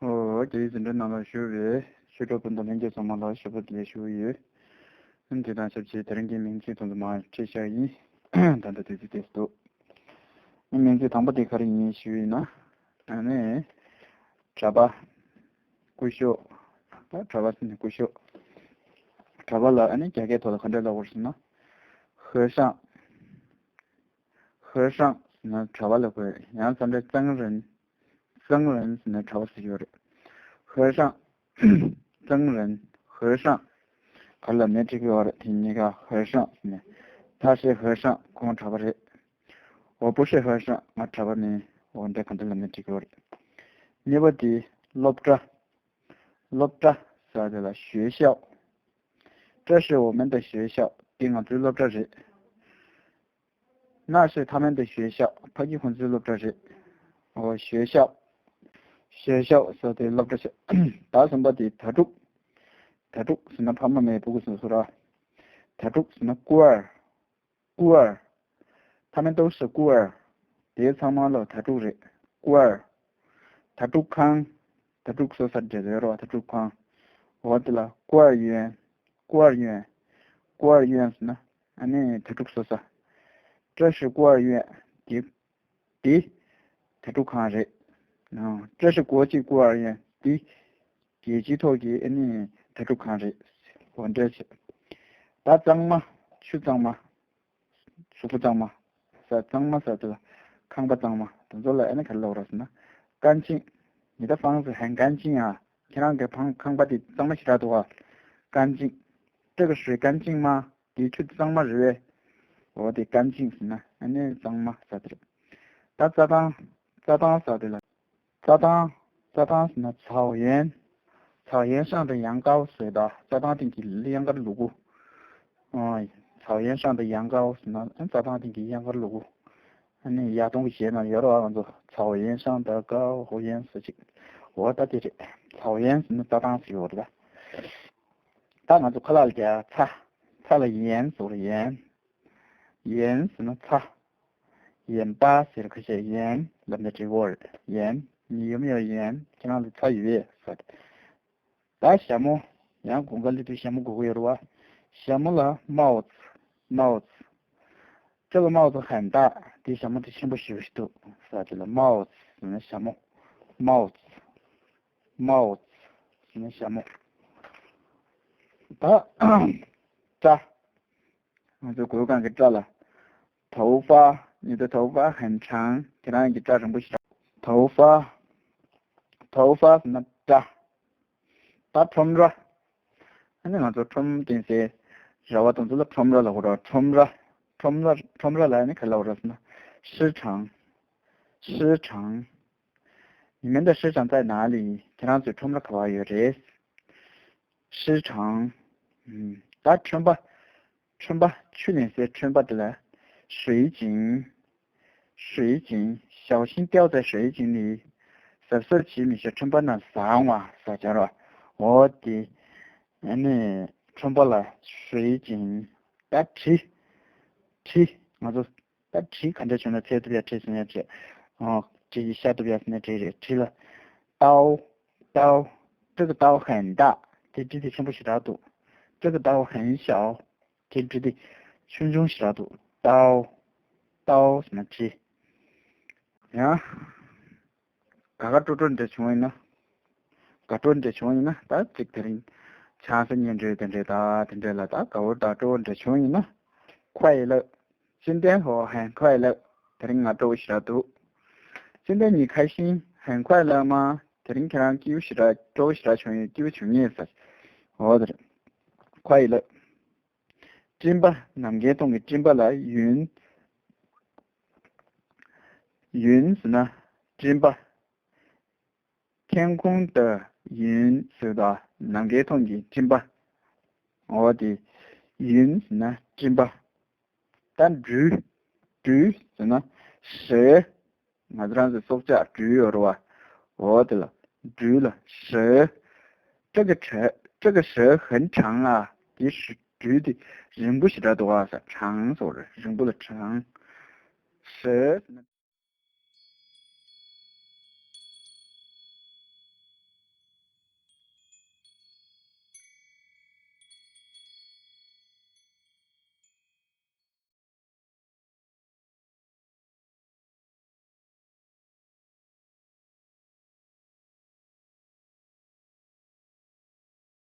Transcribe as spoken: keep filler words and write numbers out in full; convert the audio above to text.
ཨོ། རྒྱ་ཡིག་འཛིན་གྲྭ་ནང་ལ་བཞུགས་པའི་ཆོས་གྲོགས་སྤུན་ཟླ་ལྷན་རྒྱས་ཚང་མ་ལ་ཞབས་པ་བརྟན་ཞུ་གི་ཡོད། དེ་དང་ཆབས་ཅིག་དེ་རིང་གི་མིང་ཚིག་དེ་ཚོ་མར་ཁྲིད་བཞག་ཡིན། ད་ལྟ་དུས་ཚོད་དེ་འདུག་མིང་ཚིག་དང་པོ་དེ་ག་རེ་ཡིན་ཞུས་ཡིན་ན། ཨ་ནི། གྲྭ་པ། སྐུ་ཞབས། ད་གྲྭ་པ་ཟེར་ནས་སྐུ་ཞབས། གྲྭ་པ་ལ་ཨ་ནི་རྒྱ་སྐད་ཐོག་ལ་ག་འདྲ་ལབ་དགོས་ཟེར་ན། ཧེ་ཧྲང་། ཧེ་ཧྲང་ཟེར་ན་གྲྭ་པ་ལ་གོ། ཡང་ཙམ་རེ་ཙང་རན། ཙང་རན་ཟེར་ན་གྲྭ་པ་ཟེར་གྱི་ཡོད་རེད། ཧེ་ཧྲང་། ཙང་རན། ཧེ་ཧྲང་། ག་ལ་མེད་འགྲིག་གི་ཡོད་རེད། དེ་གཉིས་ཀ་ཧེ་ཧྲང་ཟེར་ནས། ཐ་ཤེ་ཧེ་ཧྲང་ཁོང་གྲྭ་པ་རེད། འོ་པོ་ཧྲེ་ཧེ་ཧྲང་ང་གྲྭ་པ་མིན། འོ་འདྲ་ག་འདྲ་ལ་མེད་འགྲིག་གི་ཡོད་རེད། གཉིས་པ་དེ་སློབ་གྲྭ། སློབ་གྲྭ་ཟེར་དེ་ལ་学校། 这是我们的学校。 འདི་ང་ཚོའི་སློབ་གྲྭ་རེད། 那是他们的学校。 ཕ་གི་ཁོང་ཚོའི་སློབ་གྲྭ་རེད། འོ་学校། 学校 ཟེར་དེ་སློབ་གྲྭ་ཞིག་ད་གསུམ་པ་དེ་དྭ་ཕྲུག་དྭ་ཕྲུག་ཟེར་ན་ཕ་མ་མེད་ཕྲུ་གུ་ཟེར་སོ་ར། དྭ་ཕྲུག་ཟེར་ན་孤儿། 孤儿། 他们都是孤儿། དེ་ཚང་མ་ལ་དྭ་ཕྲུག་རེད། 孤儿། དྭ་ཕྲུག་ཁང་། དྭ་ཕྲུག་གསོ་ས་འདྲ་ཟེར་རོ། དྭ་ཕྲུག་ཁང་། འོ་དེ་ལ་孤儿院། 孤儿院། 孤儿院 ཟེར་ན་ཨ་ནི་དྭ་ཕྲུག་གསོ་ས། 这是孤儿院། དེ་དེ་དྭ་ཕྲུག་ཁང་རེད། ཨང་། 这是国际孤儿院། དེ་རྒྱལ་སྤྱིའི་ཐོག་གི་ཨ་ནི་དྭ་ཕྲུག་ཁང་རེད། འོ་འདྲ་བྱས། ད་གཙང་མ། ཆུ་གཙང་མ། གཟུགས་པོ་གཙང་མ། ས་གཙང་མ་ཟེར་དེ་ལ་ཁང་པ་གཙང་མ་དེ་ཚོ་ལ་ཨ་ནི་ག་རེ་ལབ་ར་ཟེར་ན། 干净། 你的房子很干净啊。 ཁྱེད་རང་གི་ཕང་ཁང་པ་དེ་གཙང་མ་ཞེ་དྲག་འདུག་ཨ། 干净། 这个水干净吗？ དེ་ཆུ་གཙང་མ་རེད་པས། འོ་དེ་干净 ཟེར་ན་ཨ་ནི་གཙང་མ་ཟེར་དེ་རེད། ད་རྩྭ་ཐང་། རྩྭ་ཐང་ཟེར་དེ་ལ། རྩྭ་ཐང་། རྩྭ་ཐང་ཟེར་ན་草原། 草原上的羊羔 ཟེར་ད་རྩྭ་ཐང་སྟེང་གི་གཡང་དཀར་ལུ་གུ། ཨ། 草原上的羊羔 ཟེར་ན་རྩྭ་ཐང་སྟེང་གི་གཡང་དཀར་ལུ་གུ། ཨ་ནི་ཡ་དོང་གི་ཞལ་ན་ཡོད་རེད་པ། ང་ཚོ་草原上的羔羊 ཟེར་ཅིག་འོ་ད་དེ་རེད། 草原 ཟེར་ན་རྩྭ་ཐང་ཟེར་ཡོད་རེད་པ། ད་ང་ཚོ་ཁ་ལག་ལ་རྒྱག་ཚྭ། ཚྭ་ལ་盐 ཟེར་རེད། 盐། 盐 ཟེར་ན་ཚྭ། 盐巴 ཟེར་ཁ་ཤས་盐 ལབ་ན་འགྲིག་གི་རེད། 盐། 你有没有盐？ ཁྱེད་རང་ལ་ཚྭ་ཡོད་པས་ཟེར། ད་ཞྭ་མོ། ཡང་དགུན་ཁ་སླེབས་དུས་ཞྭ་མོ་དགོས་ཀྱི་ཡོད་རེད་པ། ཞྭ་མོ་ལ་帽子། 帽子། 这个帽子很大。 དེ་ཞྭ་མོ་དེ་ཆེན་པོ་ཞེ་པོ་ཞིག་འདུག་ཟེར་དེ་ལ་帽子 ཟེར་ན་ཞྭ་མོ། 帽子། 帽子 ཟེར་ན་ཞྭ་མོ། ད་སྐྲ། ང་ཚོའི་མགོ་སྒང་གི་སྐྲ་ལ། 头发། 你的头发很长。 ཁྱེད་རང་གི་སྐྲ་རིང་པོ་ཞིག 头发། 头发 ཟེར་ན་སྐྲ། ད་ཁྲོམ་ར། ཨ་ནི་ང་ཚོ་ཁྲོམ་བསྟན་སའི་ར་བ་དེ་ཚོ་ལ་ཁྲོམ་ར་ལབ་ཀྱི་རེད། ཁྲོམ་ར། ཁྲོམ་ར། ཁྲོམ་ར་ལ་ཨ་ནི་ག་རེ་ལབ་ཀྱི་རེད་ཟེར་ན། 市场། 市场། 你们的市场在哪里？ ཁྱེད་རང་ཚོའི་ཁྲོམ་ར་ག་པར་ཡོད་རེད། 市场། ཨུམ། ད་ཁྲོན་པ། ཁྲོན་པ། ཆུ་ལེན་སའི་ཁྲོན་པ་དེ་ལ། 水井། 水井། 小心掉在水井里། གཟབ་གཟབ་བྱེད། མི་ཤོག་ཁྲོན་པ་ནང་ཟག་འོང་བ་ཟེར་བྱ་རོགས། འོ་དེ། ཨ་ནི་ཁྲོན་པ་ལ་水井། ད་གྲི། གྲི། ང་ཚོ་ད་གྲི་ག་འདྲ་བྱུང་ན་འཚོལ་ཐུབ་ཡ། གྲི་ཟེར་ན་གྲི། ཨོ། གྲི་ཡིས་བཤའ་ཐུབ་ཡ་ཟེར་ན་གྲི་རེད། གྲི་ལ། 刀། 刀། 这个刀很大། དེ་གྲི་དེ་ཆེན་པོ་ཞེ་དྲག་འདུག 这个刀很小། དེ་གྲི་དེ་ཆུང་ཆུང་ཞེ་དྲག་འདུག 刀། 刀 ཟེར་ན་གྲི། ཡང་། དགའ་དགའ་སྤྲོ་སྤྲོ་འདྲ་བྱུང་བ་ཡིན་ན། དགའ་སྤྲོ་འདྲ་བྱུང་བ་ཡིན་ན། ད་ཅིག་དེ་རིང་ཆང་ས་ཉལ་འདྲ་དེ་འདྲ་ད་དེ་འདྲ་ལ་ད་དགའ་པོ་དང་སྤྲོ་པོ་འདྲ་བྱུང་ཡིན་ན། 快乐། 今天我很快乐། དེ་རིང་ང་སྤྲོ་པོ་ཞེ་དྲག་འདུག 今天你开心、很快乐吗？ དེ་རིང་ཁྱེད་རང་སྐྱིད་པོ་ཞེ་དྲག་སྤྲོ་པོ་ཞེ་དྲག་བྱུང་ཡོད། སྐྱིད་པོ་བྱུང་ངེས་ཟེར། འོ་དེ་རེད། 快乐། སྤྲིན་པ། ནམ་མཁའི་མཐོངས་ཀྱི་སྤྲིན་པ་ལ་云། 云 ཟེར་ན་སྤྲིན་པ། 天空的云 ཟེར་དུས་ནམ་མཁའི་མཐོངས་ཀྱི་སྤྲིན་པ། འོ་དེ། 云 ཟེར་ན་སྤྲིན་པ། ད་སྦྲུལ། སྦྲུལ་ཟེར་ན་蛇། ང་ཚོ་རང་ཚོའི་སྲོག་ཆགས་སྦྲུལ་ཡོད་རེད་པ། འོ་དེ་ལ་སྦྲུལ་ལ་蛇། 这个蛇，这个蛇很长啊。 དེ་སྦྲུལ་དེ་རིང་པོ་ཞེ་དྲག་འདུག་ཨ་ཟེར། 长 ཟེར་བ་རེད། རིང་པོ་ལ་长། 蛇 ཟེར་ན་